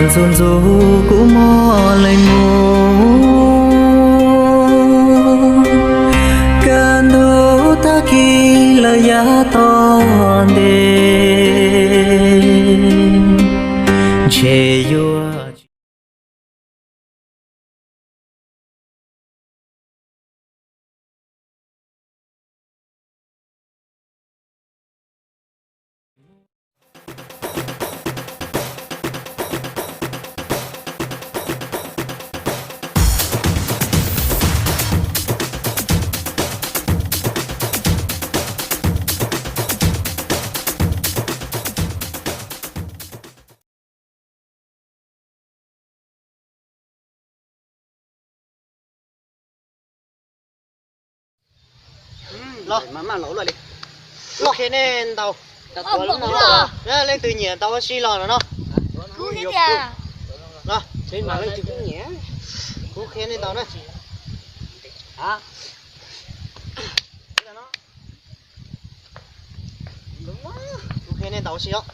Ntxuav ntxuv kuv muab leej mus, kaj ntug tag kis lawm yav tom ntej, ntshe yuav Los, kuv qhia nej ntaus. Leej twg nyiam ntaus ua si los no no. Los, kuv qhia nej ntaus na. Kuv qhia nej ntaus ua si os.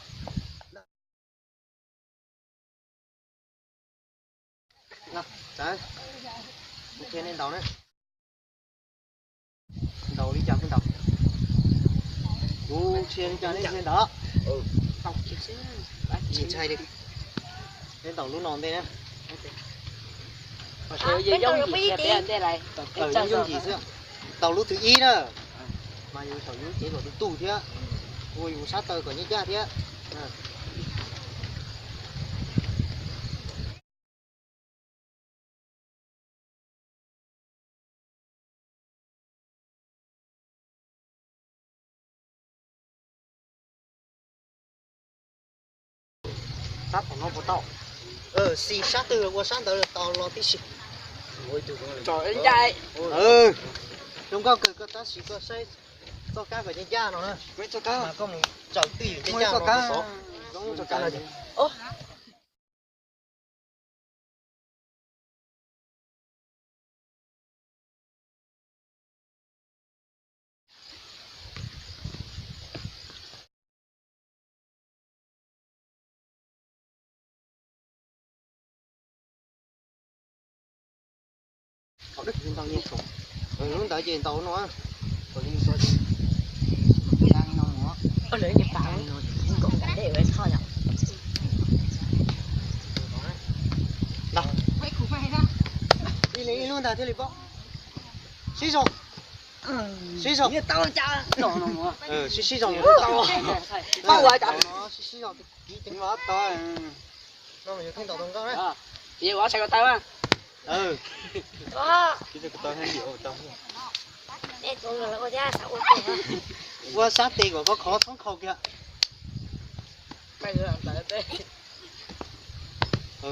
Kuv qhia nej ntaus na. Ntaus li cas kuv ntaus. Kuv qhia li cas nej qhia ntaus. Ntshai li. Nej ntaus lub no ntej na. Yooj yim xwb. Ntaus lub thib ib na. Mas yus thaum yus cev kom tus tub thiab, ua yus sab taw kom ncaj ncaj thiab. Sab tom no puas tau? Xis sab twg ua sab ntawd tau los tib si. Zoo nkauj kawg, koj tab sis koj saib txoj kab kom ncaj ncaj no na. Mas koj mus tsaws twj ywm ncaj ncaj no. Lub ntawd ces ntaus no. Ib leeg ib lub ntag thiaj li paub. Sib zog. Sib zog. Sib sib zog. Sib sib zog. Ua sab tes kom khov khov txhob nkhaus kiag.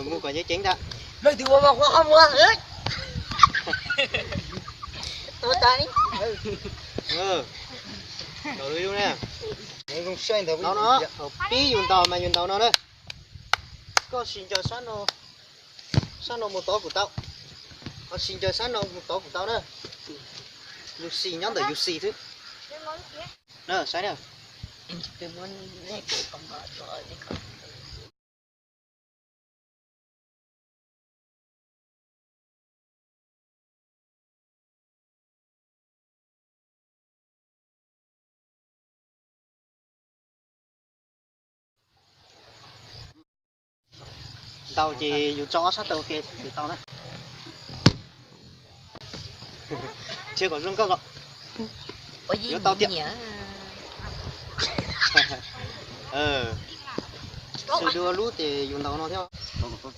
Mus kom ceev ceev ntag. Ntaus no, thaum pib yus ntaus mas yus ntaus no na. Koj sim ncaws sab no mus tod kuj tau, ho sim ncaws sab no mus tod kuj tau na. Yus xis nyob ntawm yus xis xwb. Na, saib na. Ntaus ces yus tso ob sab taw ua ke thiaj tau na. Thiab kom zoo nkauj los yuav tau tiag. Xws dua lub ces yus ntaus no thiab. Thiab kom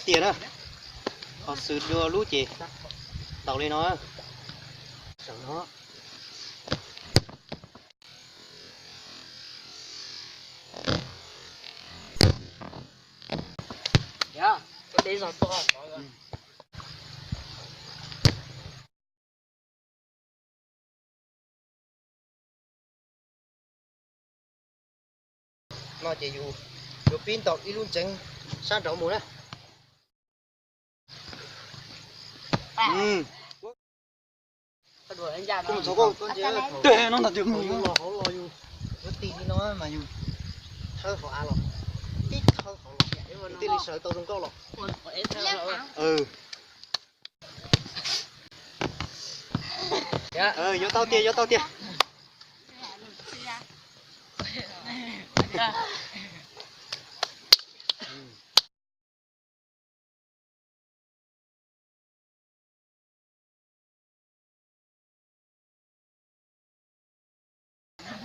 tiag na. Ho xws dua lub ces ntaus li no. No ces yus yuav pib ntaus ib lub ntseev sab nraud mus na. Thaum yus los hauv los yus yuav tig li no mas yus thawb hauv av los, tib thawb hauv los, yus thiaj li sawv tau zoo nkauj los. Yuav tau tiag, yuav tau tiag.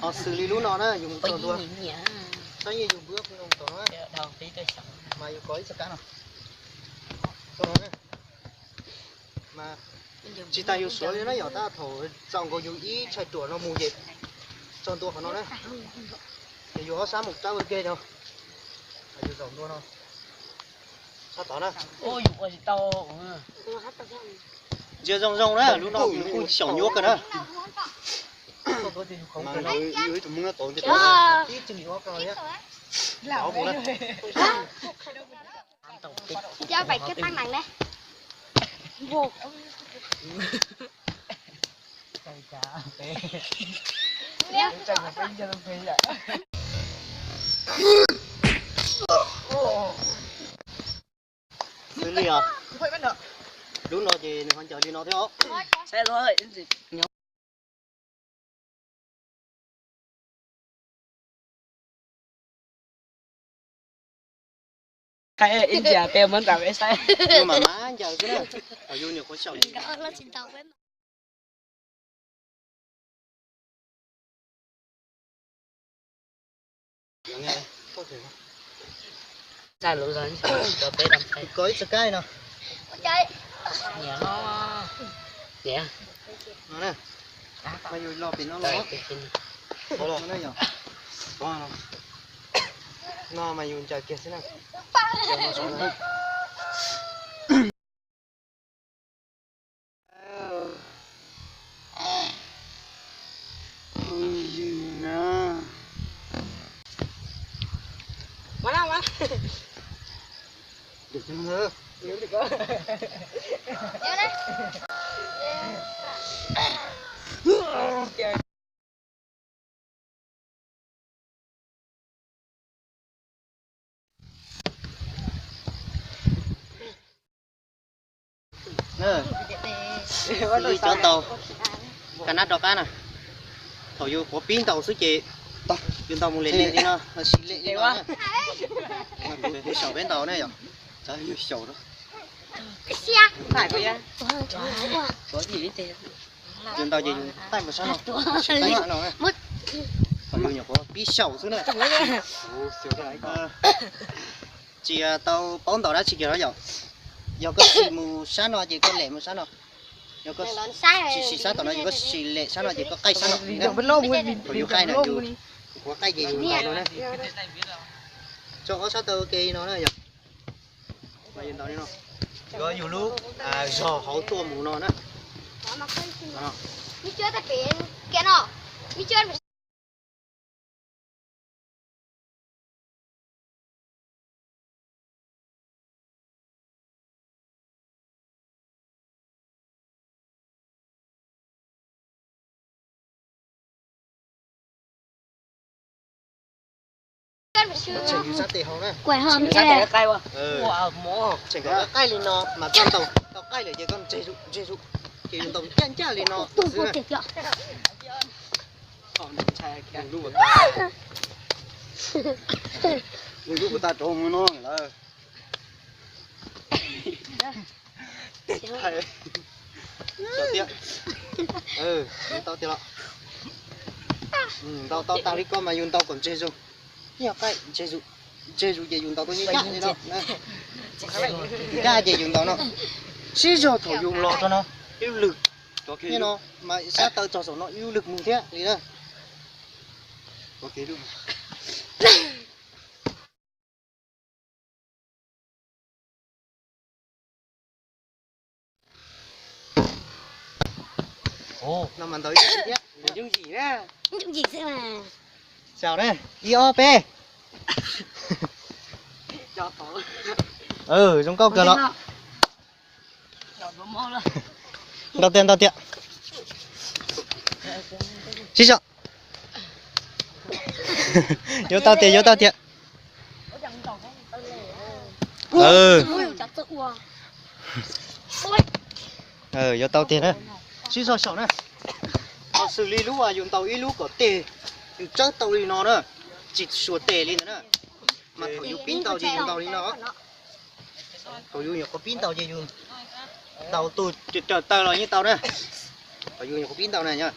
Ho xws li lub no na, yus mus txog ntua, saib yeej yus npwb pheej zoo tau no, mas yus kov ib txoj kab no, txoj no na, mas tsis tas yus suav li na yom, tab thaum txaus nkaus yus ib tshais ruam no mus ces txog ntua qhov no na, ces yus ob sab mus rab ua ke no, yus zaum ntua no, sab tod na. Ntsia zoo zoo na, lub no yus kuj xyaum nyuaj kawg na. Ib tug Hmoob nyob tod thiab. Cho bảy cái tắc nặng đấy. Vô. Xws li os. Lub no ces nws ho ncaws li no thiab os. Ib ntsia peb muab nram peb saib. Yus mam mam ncaws xwb na, yus nyuam qhuav xyaum. Kov ib txoj kab no. Niam no. Niam. No na. Mas yus los pem no los. No mas yus ncaws kiag xwb na. Xws li cov ntaus, ka nab rov qab na. Thaum yus quav pib ntaus xwb ces yus ntaus mus lem lem li no, sim lem li no. Kuv xyaum peb ntaus na yom. Yus xyaum, yus ntaus ces yus taij mus sab no, sim taij sab no. Thaum yus nyuam qhuav pib xyaum xwb na. Tsis tau paub ntaus dab tsi kiag no yom. Yog koj sim mus sab no ces koj lem mus sab no. Yog koj sim sab tom no ces koj sim lem sab no ces koj qaij sab no. Thaum yus qaij na, yus, yus qhuav qaij ces yus ntaus no na. Tso ob sab taw ua ke li no na yom. Yus ntaus li no, yuav yus lub zog hauv tuaj mus no na. Tseem yus sab tes hauv na. Tseem yus sab tes qaij ua. Tseem koj qaij li no mas koj ntaus tau qaij lawm ces koj ntseg zus ntseg zus, ces yus ntaus ncaj ncaj li no xwb na. Lub puas tag, lub puas tag rau mus no lawm. Tiag, tau tiag los. Ntaus tau tag li ko mas yus ntaus kom ntseg zus. Ib qaij ntseg zus, ntseg zus ces yus ntaus tau ncaj ncaj li no. Ncaj ces yus ntaus no. Sib zog thaum yus los rau no, ib lwg no mas sab taw txog saum no ib lwg mus thiab li na. No mas ntaus ib thiab. Xyaum na, ib ob peb. Zoo nkauj kawg los. Ntau tiag, ntau tiag. Sib so. Yuav tau tiag, yuav tau tiag. Yuav tau tiag na. Sib so saum na. Ho xws li lub uas yus ntaus ib lub kom tes, yus tsawb tau li no na, tsis suav tes li ntawd na. Mas thaum yus pib ntaus ces yus ntaus li no. Thaum yus nyuam qhuav pib ntaus ces yus ntaus tus raws taw los yeej tau na. Thaum yus nyuam qhuav pib ntaus na yog.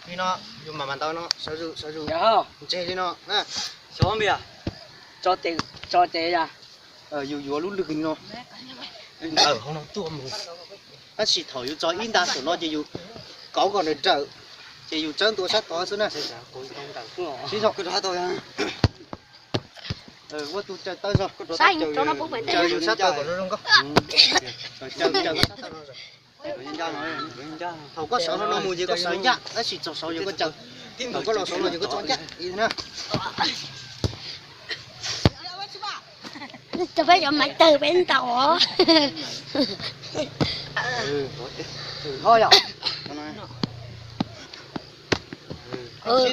Li no, yus mam mam ntaus no, sawv zus, sawv zus. Ntseg li no. Xyov npias, tso ces, tso ces yog. Yus yuav lub lwg li no. Ntawm hauv no tuaj mus. Tab sis thaum yus tso ib nta saum no ces yus kauv kom nrawm nrawm, ces yus tsawb ntua sab tod xwb na. Sib so. Ua tus caws taw zog, caws yus sab taw kom zoo zoo nkauj. Caws, caws sab taw no. Thaum koj sawv hauv no mus ces koj sawv ncaj, tab sis txog saud yog koj caws. Thaum koj los saud no ces koj tso ncaj na. Cov peb cov maiv tawg peb ntaus.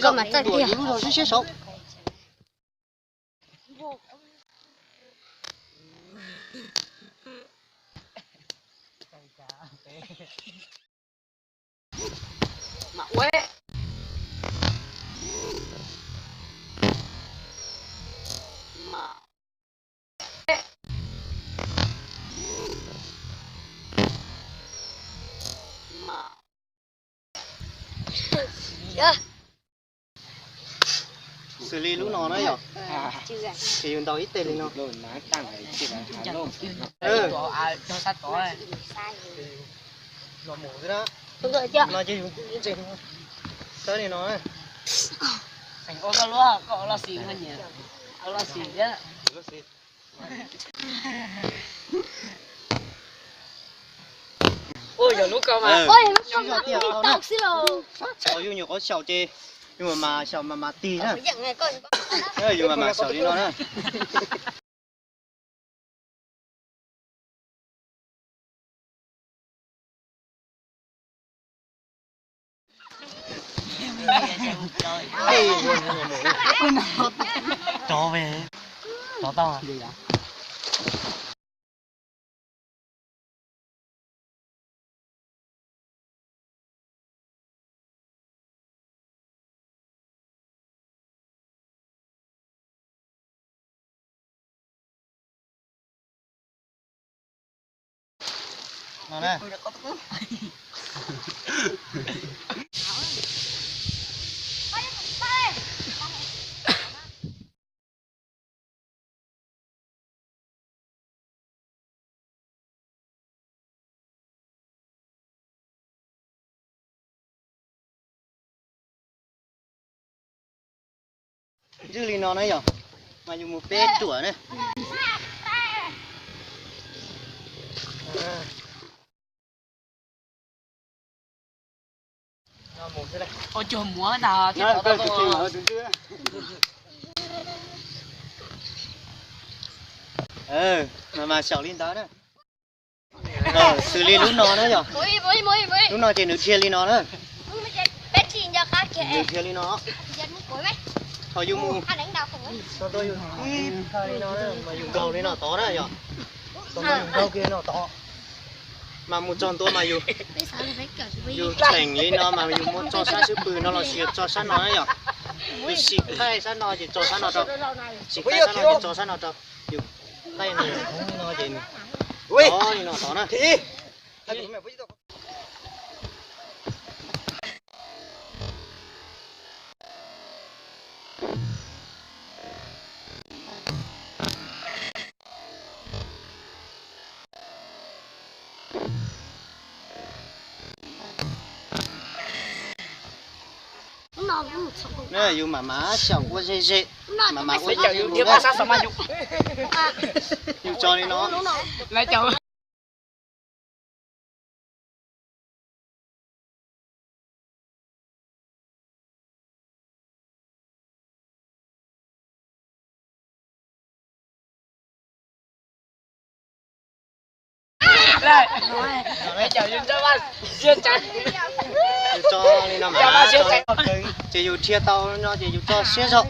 Koj mas txawj tiag. Lub zog sib siab saud. Xws li lub no na yog, ces yus ntaus ib teg li no. No ces yus tsawb li no. Thaum yus nyuam qhuav xyaum ces yus mam mam xyaum mam mam tig na. Yus mam mam xyaum li no na. Rov, rov tau. No na. Ntxwg li no na yog, mas yus mus peb ruam na. Mas mas xyaum li ntawd na. Xws li lub no na yog, lub no ces nws dhia li no na. Nws dhia li no. Thaum yus mus, yus nkaug li no tod na yog, yus nkaug kiag no tod, mas mus txog ntua mas yus, yus cheem li no mas yus muab tso sab xub pwg no los sis yus tso sab no na yog. Yus sim thaij sab no ces tso sab no rau, sim thaij sab no ces tso sab no rau. Yus thaij no, no ces nws, li no tod na. Yus mam mam xyaum ua ze ze, mam mam ua ze ze mus na. Yus tso li no. Yus tso li no mas, ces yus dhia tau no ces yus tso siab zog.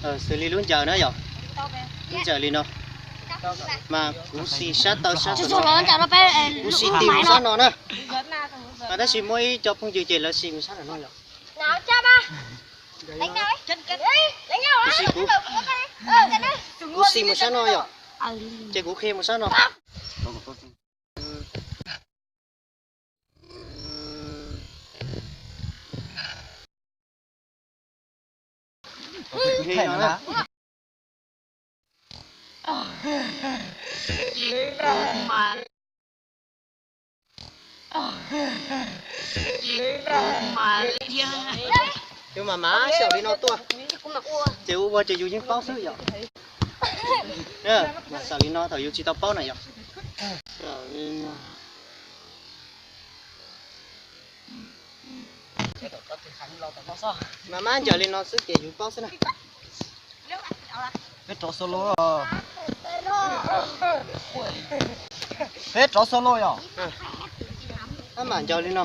Xws li lub ncaws na yom, lub ncaws li no, mas kuv xis sab taw sab no, kuv xis tig mus sab no na, mas tab sis muaj ib co phooj ywg ces lawv xis mus sab no yom. Kuv xis mus sab no yom, ces kuv qhia mus sab no. Yus mam mam xyaum li no tuaj, ces ua ua ces yus yeej paub xwb yom. Xyaum li no thaum yus tsis tau paub na yom. Mam mam ncaws li no xwb ces yus paub xwb na. Peb rov solo, peb rov solo yom. Mam ncaws li no.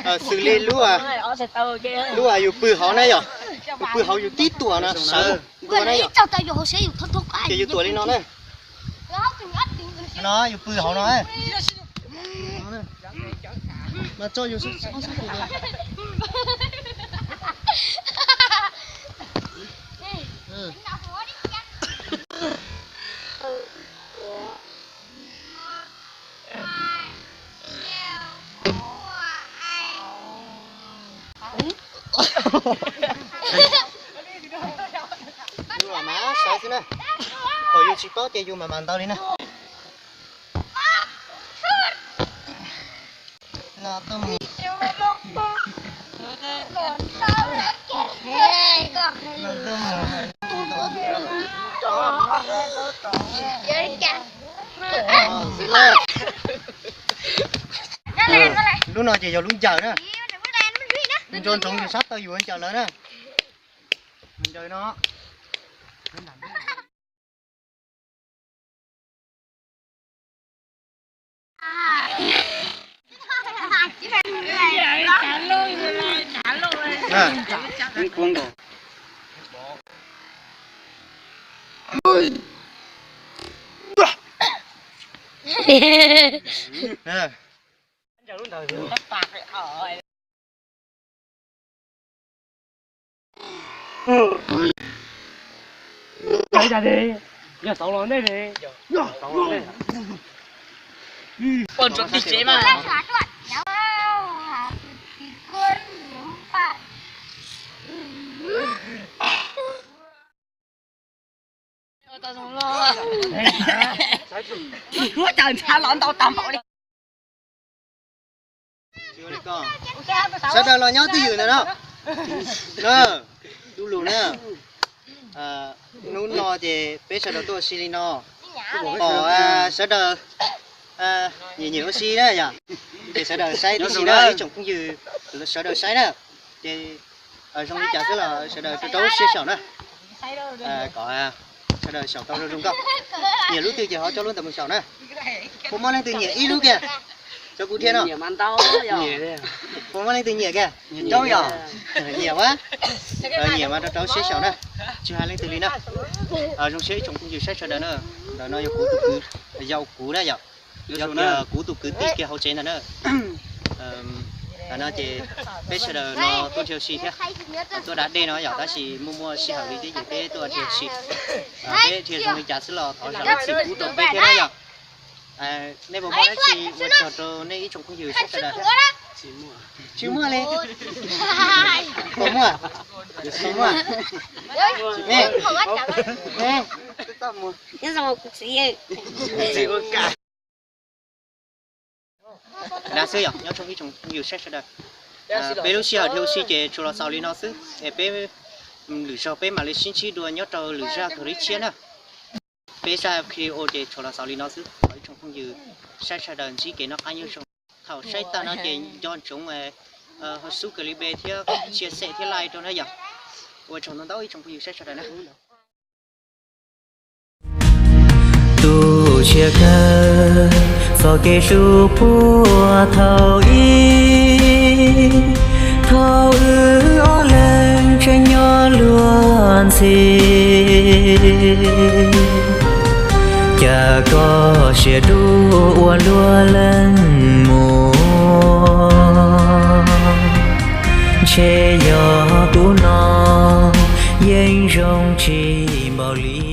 Xws li lub, lub yus pw hauv na yom, yus pw hauv yus tib tuam no sawv ntua na yom, ces yus tuam li no na. No yus pw hauv no, mas tso yus sab tus. Yus mam mam sawv xwb na, thaum yus tsis paub ces yus mam mam ntaus li na. Lub no ces yog lub ncaws na. Nco ntsoov yus sab taw yus ncaws lawv na. Ncaws no. Huab cawm ntshav los ntau tag npaum li. Sawv daws los nyob twj ywm ntawm no. Du lug na. Hnub no ces peb sawv daws tuaj ua si li no. Pom sawv daws nyiam nyiam ua si na yom, ces sawv daws saib tib si na ib tsoom phooj ywg, sawv daws saib na. Ces zoo li cas xwb los sawv daws rau rau siab xyaum na, kom sawv daws xyaum tau zoo zoo nkauj. Nyiam lub twg ces ho coj lub ntawd mus xyaum na. Puas muaj leej twg nyiam ib lub kiag? Cov kuv dhia no. Puas muaj leej twg nyiam kiag? Coob yom. Nyiam ua, nyiam mas rau rau siab xyaum na. Tsis hais leej twg li na. Zoo siab ib tsoom phooj ywg saib sawv daws na. Ntawm no yog kuv tus kwv, yog kuv na yom. Yog tias kuv tus kwv tij kiag hauv tsev ntag na. Tam no ces peb sawv daws no tuaj dhia ua si thiab, tuaj da dej no yom, tab sis muaj muaj sij hawm li thiab ces peb tuaj dhia ua si. Peb dhia zoo li cas xwb los thov zam lub txim pub rau peb thiab na yom. Nej puas muaj dab tsi ua tsaug rau nej ib tsoom phooj ywg saib sawv daws thiab? Tsis muaj li. Puas muaj? Puas muaj? Dab xwb yog nyob tsoom ib tsoom phooj ywg saib sawv daws. Peb lub sij hawm dhia ua si ces tsuas los xaus li no xwb es peb lwm zaug peb mam li sib ntsib dua nyob rau lwm zaj kawg li tshiab na. Peb zaj video ces tsuas los xaus li no xwb, thov ib tsoom phooj ywg saib sawv daws ntsib kev noj qab nyob zoo. Thaum saib tag no ces nco ntsoov ho sub kawg li be thiab tshia xem thiab like rau na yom. Ua tsaug ntau ntau ib tsoom phooj ywg saib sawv daws na. Tu tsiaj kawg txoj kev hlub puag thaum ub, thaum wb ob leeg tseem nyob luag ntxhi, cas koj siab dub ua luag leej muam. Ntshe yog kuv no yeej zoo tsis npaum li